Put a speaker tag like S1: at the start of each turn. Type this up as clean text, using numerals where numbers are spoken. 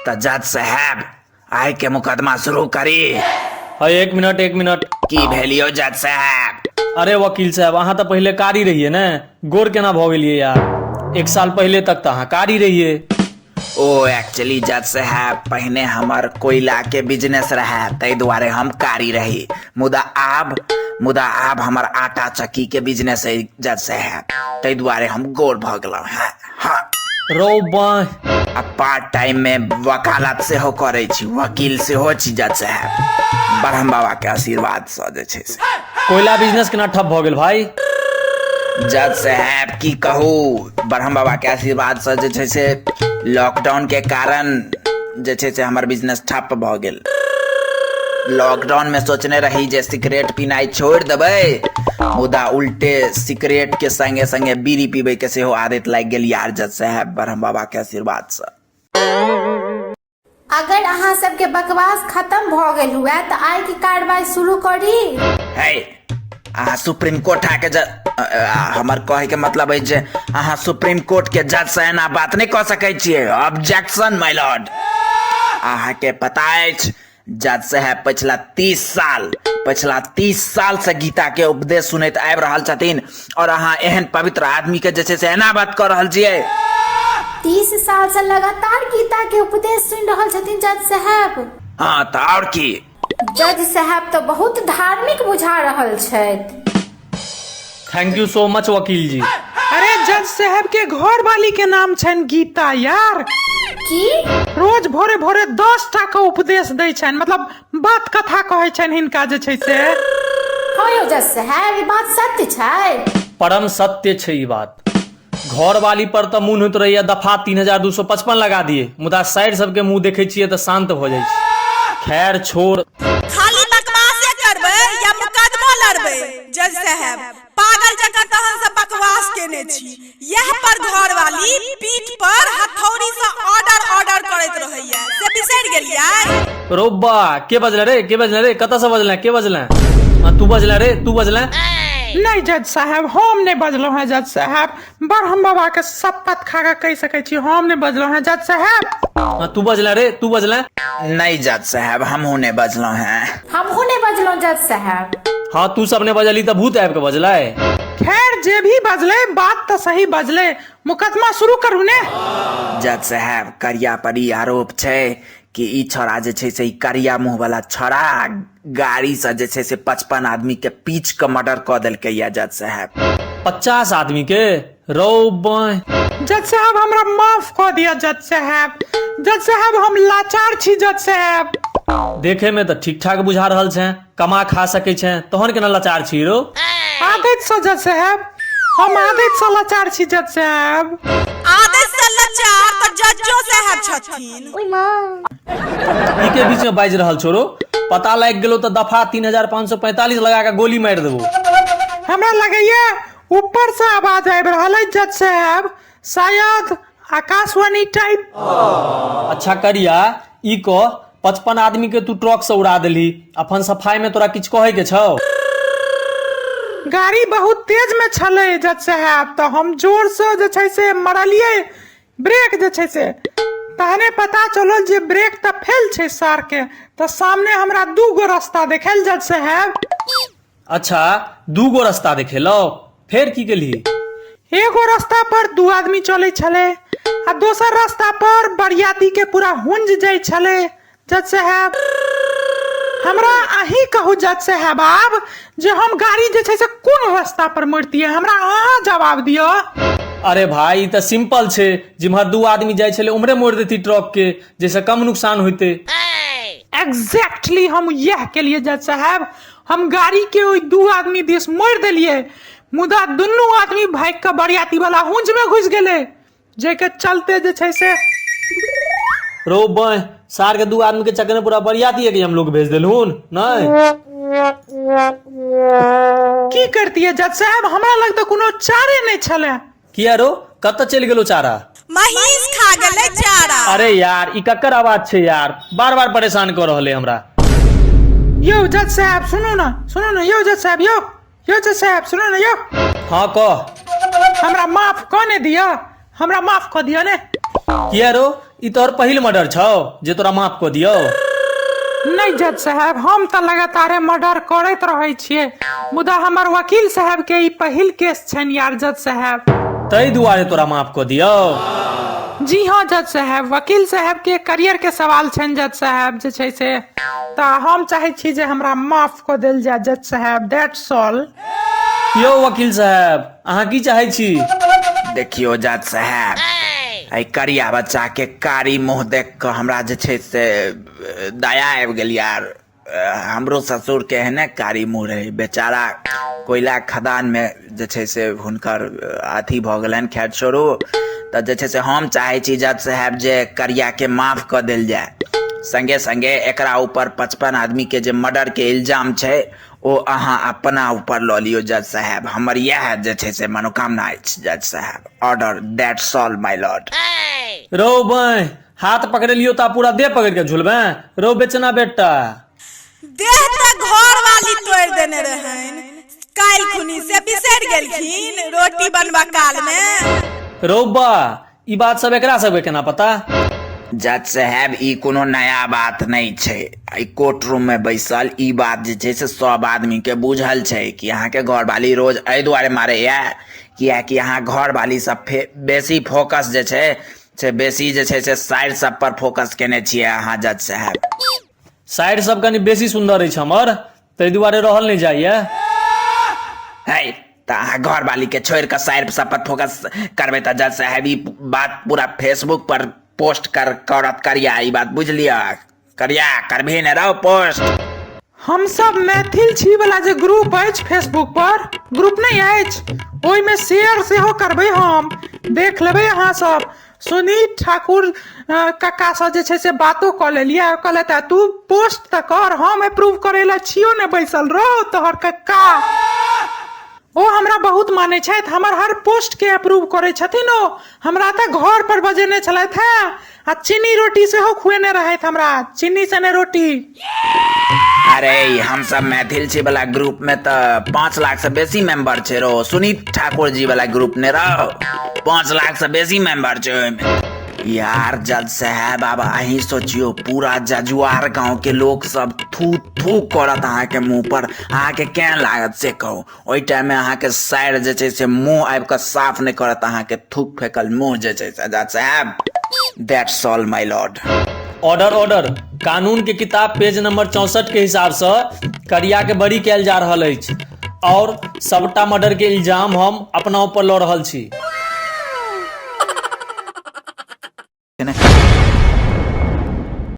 S1: तऽ जज साहेब, आइ के मुकदमा शुरू करी।
S2: है, एक मिनट, एक मिनट।
S1: की भेलियो जज साहेब?
S2: अरे वकील साहब, अहाँ तऽ पहिले कारी रहियै ने, गोर केना भऽ गेलियै यार? एक साल पहिले तक तऽ अहाँ कारी रहियै।
S1: ओ एक्चुअली जज साहेब, पहिने हमर कोयला के बिजनेस रहे, ताहि दुआरे हम कारी रही। मुदा आब हमर आटा चक्की के बिजनेस है जज साहेब, ताहि दुआरे हम गोर भऽ गेलहुँ। हाँ हाँ
S2: रौ बाँहि।
S1: आ पार्ट टाइम में वकालत सेहो करै छी, वकील सेहो छी जज साहेब, ब्रह्म बाबा के आशीर्वाद सँ जे छै से।
S2: कोयला बिजनेस केना ठप भऽ गेल भाई?
S1: जज साहेब, की कहू, ब्रह्म बाबा के आशीर्वाद से जे छै से लॉकडाउन के कारण जे छै से हमर बिजनेस ठप भऽ गेल। लॉकडाउन में सोचने रही जे सिगरेट पीनाइ छोड़ि देबै, मुदा उल्टे सिगरेट के संगे संगे बीड़ी पीबै के सेहो आदत लागि गेल यार जज साहेब, ब्रह्म बाबा के आशीर्वाद से।
S3: अगर अहाँ सबके बकवास खत्म भऽ गेल हुए तऽ आइ के कार्रवाई शुरू करी।
S1: है, अहाँ सुप्रीम कोर्ट आके ज हमर कहै के मतलब अछि जे अहाँ सुप्रीम कोर्ट के जज से एना बात नहि कऽ सकै छियै। ऑब्जेक्शन माय लॉर्ड। अहाँके पता अछि जज साहेब, पछिला 30 साल से गीता के उपदेश सुनैत आबि रहल छथिन और अहाँ एहन पवित्र आदमी के जे छै से एना बात कऽ रहल छियै।
S3: 30 साल से लगातार गीता के उपदेश सुनि रहल छथिन जज साहेब?
S1: हाँ, तऽ आओर की।
S3: जज साहेब तऽ बहुत धार्मिक बुझा रहल छथि।
S2: Thank you so much वकील जी।
S4: अरे, जज साहब के घर वाली के नाम छनि गीता यार।
S3: की?
S4: रोज भोरे भोरे 10 टा के उपदेश दै छनि, मतलब बात कथा कहै छनि हिनका जे छै से।
S3: हँ यौ जज साहेब, ई बात सत्य छै?
S2: परम सत्य छै ई बात। घरवाली पर तऽ मोन होइत रहैया दफा 3255 लगा दिए, मुदा साइर सबके मुंह देखै छियै तऽ शांत भऽ जाइ छै। खैर छोड़।
S5: खाली बकवासे करबै या मुकदमो लड़बै जज साहेब? पागल जकाँ तहन से बकवास केने छी। यह पर घरवाली पीठ पर हथौड़ी से ऑर्डर ऑर्डर करैत रहैया, से बिसरि गेलियै?
S2: रोब्बा, के बजले रे? के बजले रे? कतऽ से बजले? के बजले? हाँ, तू बजले रे? तू बजले?
S4: नहि जज साहब, हम नहि बजलहुँ हेँ जज साहब। ब्रह्म बाबा के शपथ खा कऽ कहि सकै छी, हम नहि बजलहुँ हेँ जज साहब।
S2: हाँ, तू बजले रे? तू बजले?
S1: नहि जज साहेब, हमहूँ नहि बजलहुँ हेँ।
S3: हमहूँ नहि बजलहुँ जज साहेब।
S2: हाँ, तू सब ने बजली तऽ भूत आबि कऽ बजलै?
S4: खैर, जे भी बजलै, बात तऽ सही बजलै। मुकदमा शुरू करू ने।
S1: जज साहेब, करिया पर ई आरोप छै कि ई छौड़ा जे छै से, ई करिया मुँह वाला छौड़ा गाड़ी से जे छै से 55 आदमी के पीच के मर्डर कऽ देलकै या जज साहेब।
S2: 50 आदमी के? रौ बाँहि।
S4: जज साहब, हमरा माफ कऽ दिअ जज साहब। जज साहब, हम लाचार छी जज साहब।
S2: देखे में तऽ ठीक ठाक बुझा रहल छै, कमा खा सकै छै, तहन केना लाचार छी रौ?
S4: आदत से जज साहब, हम आदत से लाचार छी जज साहब।
S5: आदत से लाचार तऽ जजो साहेब छथिन।
S2: ई के बीच में बाजि रहल छोरो? पता लागि गेलो तऽ दफा 3545 लगा के गोली मारि देबो।
S4: हमरा लगैया ऊपर से आवाज आबि रहल अछि जज साहब, शायद आकाशवाणी टाइप।
S2: अच्छा करिया, ई कह, 55 आदमी के तू ट्रक से उड़ा देली, अपन सफाई में तोरा किछु कहे के छौ?
S4: गाड़ी बहुत तेज में छलै जज साहब, तऽ हम जोर से जे छै से मरलियै ब्रेक जे छै से, तहने पता चलल जे ब्रेक तऽ फेल छै सार के। तऽ सामने हमरा दू गो रास्ता देखायल जज साहब।
S2: अच्छा, दू गो रास्ता देखेलौ, फेर की केलही?
S4: एगो रास्ता पर दू आदमी चलै छलै आ दोसर रास्ता पर बरियाती के पूरा हुंज जाइ छलै जज साहब। हमरा अहीं कहू जज साहब आब जे हम गाड़ी जे छै से कोन रास्ता पर मोड़तियै? हमरा अहाँ जवाब दिअ।
S2: अरे भाई, ई तऽ सिंपल छै। जिम्हर दू आदमी जाइ छलै, उम्हरे मोड़ देती ट्रक के, जाहिसँ कम नुकसान होइतै।
S4: एग्जैक्टली, हम इएह केलियै जज साहब। हम गाड़ी के ओहि दू आदमी दिस मोड़ि देलियै, मुदा दुनू आदमी भागि कऽ बरियाती वाला हुंज में घुसि गेलै, जाहिके चलते जे छै से।
S2: रो बाँहि, सार के दू आदमी के चक्कर में पूरा बरियाती के हम लोग भेज देलहुन नहीं?
S4: की करतियै जज साहब, हमरा लग तऽ कोनो चारे नहि छलै।
S2: किया रो, कतऽ चलि गेलो चारा?
S5: महींस खा गेलै चारा।
S2: अरे यार, ई ककर आवाज छै यार? बार बार परेशान कऽ रहल है हमरा।
S4: यौ जज साहब, सुनू ने, सुनू ने यौ जज साहब, यौ, यौ जज साहब, सुनू ने यौ।
S2: हाँ, कह।
S4: हमरा माफ कऽ ने दिअ। हमरा माफ कऽ दिअ ने।
S2: किया रो, ई तोहर पहिल मर्डर छौ जे तोरा माफ कऽ दियौ?
S4: नहि जज साहेब, हम तऽ लगातारे मर्डर करैत रहै छियै, मुदा हमर वकील साहेब के ई पहिल केस छनि यार जज साहेब।
S2: ताहि दुआरे तोरा माफ कऽ दियौ?
S4: जी हाँ जज साहेब, वकील साहेब के करियर के सवाल छनि जज साहेब, जे छै से तऽ हम चाहै छी जे हमरा माफ कऽ देल जाय जज साहेब, that's all.
S2: यौ वकील साहेब, अहाँ की चाहै छी?
S1: देखियौ जज साहेब, एहि करिया बच्चा के कारी मुँह देख कऽ हमरा जे छै से दया आबि गेल यार। हमरो ससुर के एहने कारी मुँह रहै, बेचारा कोयला खदान मे जे छै से हुनकर अथी भऽ गेलनि। खैर छोड़ू, तऽ जे छै से हम चाहै छी जज साहेब जे करिया के माफ कऽ देल जाय, संगे संगे एकरा ऊपर 55 आदमी के जे मर्डर के इल्जाम छै ओ अहाँ अपना ऊपर लऽ लियौ जज साहेब। हमर इएह जे छै से मनोकामना अछि जज साहेब। Order, that's all my lord.
S2: रौ बहि, हाथ पकड़ेलियौ तऽ पूरा देह पकड़ि के झुलबे रौ बेचना बेटा?
S5: देह तऽ घर वाली तोड़ि देने रहनि काल्हि खुनी, से बिसरि गेलखिन रोटी बनबा काल मे।
S2: रौ बा, ई बात सब एकरा सबके केना पता?
S1: जज साहेब, ई कोनो नया बात नहि छै। एहि कोर्ट रूम में बैसल ई बात जे छै से सब आदमी के बुझल छै कि अहाँके घरवाली रोज एहि दुआरे मारैया किएकि अहाँ घरवाली सब बेसी फोकस जे छै से बेसी जे छै से साइड सब पर फोकस केने छियै अहाँ जज साहेब।
S2: साइड सब कनि बेसी सुन्दर अछि हमर, ताहि दुआरे रहल नहि जाइया।
S1: है तऽ अहाँ घरवाली के छोड़ि कऽ साइड सब पर फोकस करबै तऽ जज साहेब ई बात पूरा फेसबुक पर पोस्ट कर करत करिया, ई बात बुझि लिअ। करिया करबही ने रहो पोस्ट?
S4: हमसब मैथिल छी वाला जे ग्रुप अछि फेसबुक पर, ग्रुप नहि अछि, ओहिमे शेयर सेहो करबै हम, देख लेबै अहाँ सब। सुनीत ठाकुर कक्कासँ जे छै से बातो कऽ लेलियै, ओ कहलथि तू पोस्ट तऽ कर, हम अप्रूव करै लए छियौ ने बैसल रौ तोहर कक्का। ओ हमरा बहुत मानै छथि, हमर हर पोस्टके अप्रूव करै छथिन। ओ हमरा तऽ घर पर बजेने छलथि हेँ आ चीनी रोटी सेहो खुएने रहथि हमरा, चीनी सने रोटी।
S1: अरे हम सब मैथिल छी वाला ग्रुप में तऽ 5 लाख से बेसी मेंबर छै रो। सुनीत ठाकुर जी वाला ग्रुप ने रहो, 5 लाख से बेसी मेंबर छै ओहिमे यार। जज साहेब, आब अहीं सोचियो, पूरा जजुआर गांव के लोग सब थू थू करत अहाँके मुंह पर, अहाँके केहन लागत से कहू? ओहि टाइम में अहाँके साइर जे छै से मुंह आबि कऽ साफ नहि करत अहाँके थूक फेकल मुंह जे छै से। जज साहेब, that's all my lord.
S2: Order order, कानून के किताब पेज नंबर 64 के हिसाब से करिया के बरी कयल जा रहल अछि और सबटा मर्डर के इल्जाम हम अपना ऊपर लऽ रहल छी।